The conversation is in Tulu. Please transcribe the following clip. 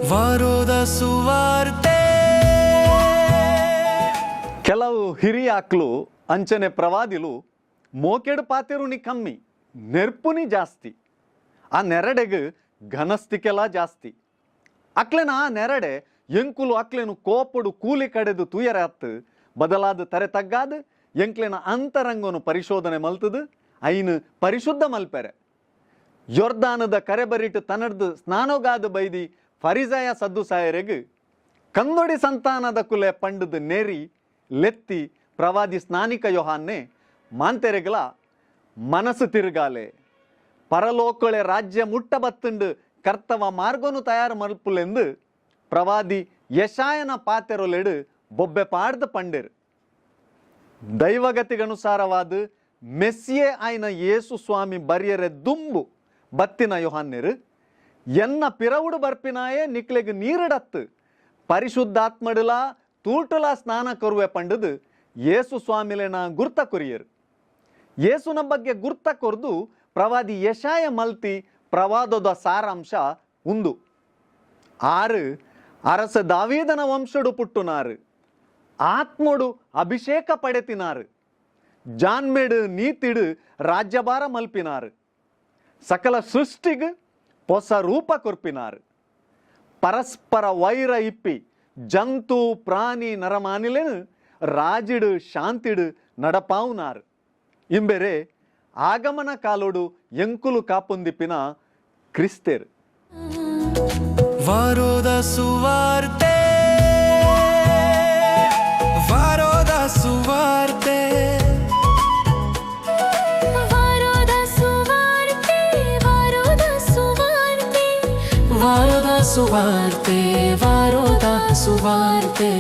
ವಾರೋದ ಸುವಾರ್ತೆ. ಕೆಲವು ಹಿರಿಯಾಕ್ಲು ಅಂಚನೆ ಪ್ರವಾದಿಲು ಮೋಕೆಡು ಪಾತೆರುನಿ ಕಮ್ಮಿ, ನೆರ್ಪುನಿ ಜಾಸ್ತಿ. ಆ ನೆರಡೆಗ್ ಘನಸ್ತಿಕೆಲ ಜಾಸ್ತಿ. ಅಕ್ಲೆನ ಆ ನೆರಡೆ ಎಂಕುಲು ಅಕ್ಲೆನು ಕೋಪೊಡು ಕೂಲಿ ಕಡೆದು ತೂಯರೆ ಅತ್ತು, ಬದಲಾದ ತರೆ ತಗ್ಗಾದ್ ಎಂಕ್ಲೆನ ಅಂತರಂಗನು ಪರಿಶೋಧನೆ ಮಲ್ತದು ಐನು ಪರಿಶುದ್ಧ ಮಲ್ಪೆರೆ. ಯೊರ್ದಾನದ ಕರೆಬರಿಟ್ ತನಡ್ದು ಸ್ನಾನೋಗಾದ ಬೈದಿ ಫರಿಜಾಯ ಸದ್ದುಸಾಯರೆಗ್ ಕಂದೊಡಿ ಸಂತಾನದ ಕುಲೆ ಪಂಡದ ನೆರಿ ಲೆತ್ತಿ ಪ್ರವಾದಿ ಸ್ನಾನಿಕ ಯೋಹಾನ್ನೆ ಮಾಂತೆರೆಗ್ಲ ಮನಸ್ಸು ತಿರುಗಾಲೆ, ಪರಲೋಕಳೆ ರಾಜ್ಯ ಮುಟ್ಟ ಬತ್ತುಂಡು, ಕರ್ತವ ಮಾರ್ಗನು ತಯಾರು ಮಲ್ಪುಲೆಂದು ಪ್ರವಾದಿ ಯಶಾಯನ ಪಾತೆರೊಲೆಡು ಬೊಬ್ಬೆ ಪಾಡ್ದು ಪಂಡೆರು. ದೈವಗತಿಗನುಸಾರವಾದ ಮೆಸ್ಸಿಯೇ ಆಯ್ನ ಯೇಸು ಸ್ವಾಮಿ ಬರಿಯರೆ ದುಂಬು ಬತ್ತಿನ ಯೋಹಾನ್ನೆರು, ಎನ್ನ ಪಿರವುಡು ಬರ್ಪಿನಾಯೇ ನಿಕ್ಲೆಗ್ ನೀರಿಡತ್ತು ಪರಿಶುದ್ಧಾತ್ಮಡುಲ ತೂಟುಲ ಸ್ನಾನ ಕೊರುವೆ ಪಂಡದು ಯೇಸು ಸ್ವಾಮಿಲೆನ ಗುರ್ತ ಕೊರಿಯರು. ಯೇಸುನ ಬಗ್ಗೆ ಗುರ್ತ ಕೊರ್ದು ಪ್ರವಾದಿ ಯಶಾಯ ಮಲ್ತಿ ಪ್ರವಾದದ ಸಾರಾಂಶ ಉಂದು: ಆರು ಅರಸ ದಾವೀದನ ವಂಶಡು ಪುಟ್ಟುನಾರು, ಆತ್ಮಡು ಅಭಿಷೇಕ ಪಡೆತಿನಾರು, ಜಾನ್ಮೆಡು ನೀತಿಡು ರಾಜ್ಯಭಾರ ಮಲ್ಪಿನಾರು, ಸಕಲ ಸೃಷ್ಟಿಗ್ ಹೊಸ ರೂಪ ಕೊರ್ಪಿನಾರು, ಪರಸ್ಪರ ವೈರ ಇಪ್ಪಿ ಜಂತು ಪ್ರಾಣಿ ನರಮಾನಿಲೇನು ರಾಜಿಡು ಶಾಂತಿಡು ನಡಪಾವುನಾರು. ಇಂಬೆರೆ ಆಗಮನ ಕಾಲೋಡು ಎಂಕುಲು ಕಾಪುಂದಿಪ್ಪಿನ ಕ್ರಿಸ್ತೇರ್. ವಾರೋದ ಸುವಾರ್ತೆ, ವಾರೋದ ಸುವಾರ್ತೆ. ವಾರೋದ ಸುವಾರ್ತೆ, ವಾರೋದ ಸುವಾರ್ತೆ. ವಾರೋದ ಸುವಾರ್ತೆ, ವಾರೋದ ಸುವಾರ್ತೆ.